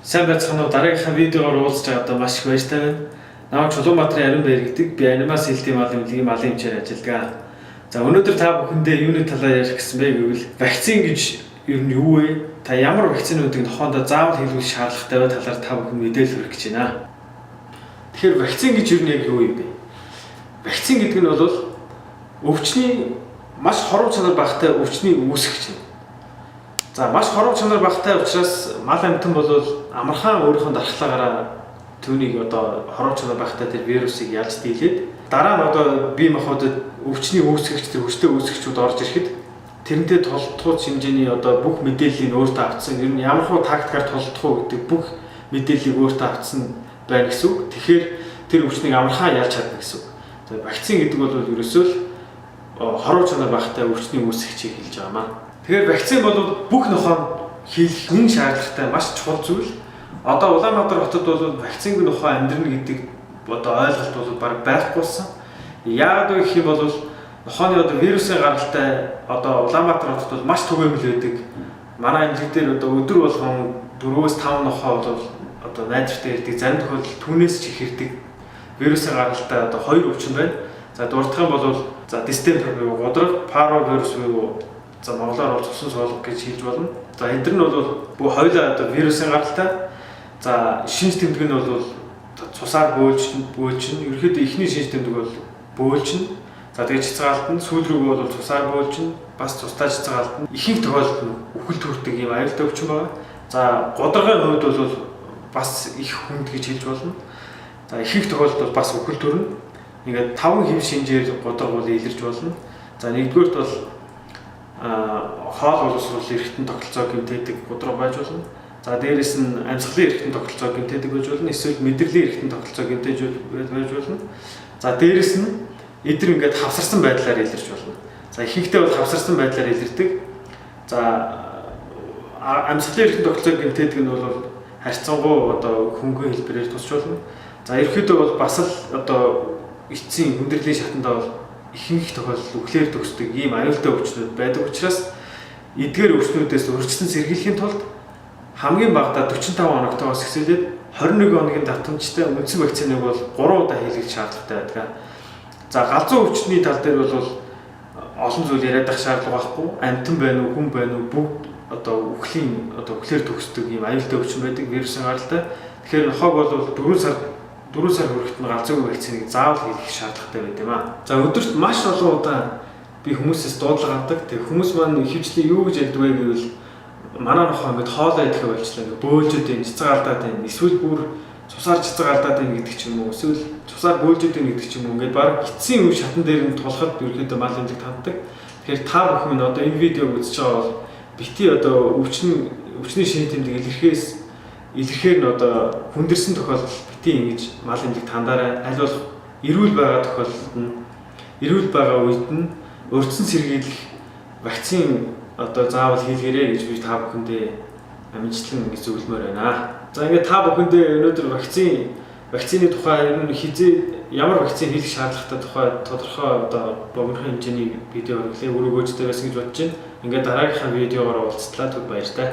Сайн байцгаана уу? Дараагийнхаа видеогоор уулзч байгаадаа маш их баяртай байна. Намайг Чулуунбаатарын Ариун Баяр гэдэг. Би Анимас хэлтийн мал эмнэлгийн малын эмчээр ажилладаг. За, өнөөдөр та бүхэндээ юуны талаар ярих гэсэн бэ гэвэл вакцин гэж ер нь юу вэ? Та ямар вакцинуудыг нохоондоо заавал хийлгүүлэх шаардлагатай вэ талаар та бүхэн мэдээлэл хүргэх гэж байна. Тэгэхээр вакцин гэж ер нь яг юу юм бэ? Вакцин гэдэг нь бол өвчний маш хоров чанар багтай өвчний үүсгэгч юм. За, маш хоров чанар багтай учраас мал амьтан бол амархан өөрийнхөө дархлаагаараа түүнийг, одоо хоров чанар багтай тэр вирусыг ялж дийлээд, дараа нь одоо бие махбодод өвчний үүсгэгч, тэр хүчтэй үүсгэгчүүд орж ирэхэд тэрнтэй тултууц хэмжээний одоо бүх мэдээллийг өөртөө авцсан. Ер нь ямар хуу тактикаар тултах уу гэдэг бүх мэдээллийг өөртөө авцсан байна гэсэн үг. Тэгэхээр тэр өвчнийг амархан ялж чадна гэсэн үг. За, вакцин гэдэг бол ерөөсөө л хоров чанар багтай өвчний үүсгэгчийг хэлж байгаа маа. Тэгэхээр вакцин бол бүх нохойн хийх нэн шаардлагатай маш чухал зүйл. Одоо Улаанбаатар хотод бол вакцингүй нохой амьдрна гэдэг одоо ойлголт бол баг байхгүй болсон. Яагаад вэ гэх юм бол нохойны одоо вирусын гаралтай одоо Улаанбаатар хотод бол маш түгээмэл байдаг. Манай эмнэлэг дээр одоо өдөр болгон 4-5 нохой бол одоо найдвартай ирдэг. Зарим тохиолдолд түүнээс ч их ирдэг. Вирусын гаралтай одоо хоёр өвчин байна. За, дурдах юм бол за дистемпер буюу гудраг, парвовирус буюу за монголоор бол цусан суулга гэж хэлж болно. За, энэ нь бол бүх хоёулаа одоо вирусын гаралтай. За, шинж тэмдэг нь бол цусаар бөөлжин. Ерөнхийдөө эхний шинж тэмдэг бол бөөлжин. За, тэгээд цэцгаалтна, сүүл рүүгээ бол цусаар бөөлжин, бас цустай цэцгаалтна. Ихэнх тохиолдолд нь үхэл төрдөг ийм аюултай өвчин байгаа. За, гударгын хувьд бол бас их хүнд гэж хэлж болно. За, ихэнх тохиолдолд бас үхэл төрнө. Ингээд таван хэв шинжээр гударга бол илэрч болно. За, нэгдүгээрт бол хоол боловсруул эрхтэн тогтолцоо гэмтээдэг гудраг байж болно. За, дээрэс нь амьсгалын эрхтэн тогтолцоо гэмтээдэг байж болно. Эсвэл мэдрэлийн эрхтэн тогтолцоо гэмтээж байж болно. За, дээрэс нь эдгээр ингээд хавсарсан байдлаар илэрч болно. За, ихэнхдээ бол хавсарсан байдлаар илэрдэг. За, амьсгалын эрхтэн тогтолцоо гэмтээдэг нь бол харьцангуй одоо хөнгөн хэлбэрээр тусч болно. За, ерөнхийдөө бол бас л одоо эцсийн хүндрэлийн шатандаа бол ихэнх тохиолдолд үхлээр төгсдөг ийм аюултай өвчнүүд байдаг учраас эдгээр өвчнүүдээс урьдчилан сэргийлэхийн тулд хамгийн багадаа 45 хоногтойгоос эхлээд 21 хоногийн давтамжтай үндсэн вакциныг бол 3 удаа хийлгэх шаардлагатай байдаг. За, галзуу өвчний тал дээр бол олон зүйл яриад байх шаардлага байхгүй. Амьтан байна уу, хүн байна уу, бүгд одоо үхлийн, одоо үхлээр төгсдөг ийм аюултай өвчин байдаг, вирусын гаралтай. Тэгэхээр нохойг бол 4 сар хүрэхэд нь галзуугийн вакциныг заавал хийх шаардлагатай байдаг юм аа. За, өдөрт маш олон удаа би хүмүүсээс дуудлага авдаг. Тэгээ хүмүүс маань ихэвчлэн юу гэж ярьдаг вэ гэвэл манай нохой ингээд хоолоо идэхэ болчлаа, ингээд бөөлжөөд байна, цэцэг алдаад байна. Эсвэл бүр цусаар цэцэг алдаад байна гэдэг ч юм уу. Эсвэл цусаар бөөлжөөд байна гэдэг ч юм уу. Ингээд баг эцсийн үе шатан дээр нь тулахад ерөөхдөө мал эмнэлэг ханддаг. Тэгэхээр та бүхэн минь одоо энэ видеог үзэж байгаа бол битгий одоо өвчний шинж тэмдэг илэрхээр нь, одоо хүндэрсэн тохиолдолд битгий ингэж мал эмнэлэгт хандаарай. Аль болох эрүүл байгаа тохиолдолд нь, эрүүл байгаа үед нь урьдчилан сэргийлэх вакцин одоо заавал хийлгээрэй гэж би та бүхэндээ амжилтлан ингэж зөвлөмөөр байна. За, ингээд та бүхэндээ өнөөдөр вакцины тухай, ер нь хэзээ ямар вакцин хийх шаардлагатай тухай тодорхой одоо богинохон хэмжээний видео хүргэлээ. Үр өгөөжтэй байсан гэж бодож байна. Ингээд дараагийнхаа видеогоор уулзтлаа. Түр баяртай.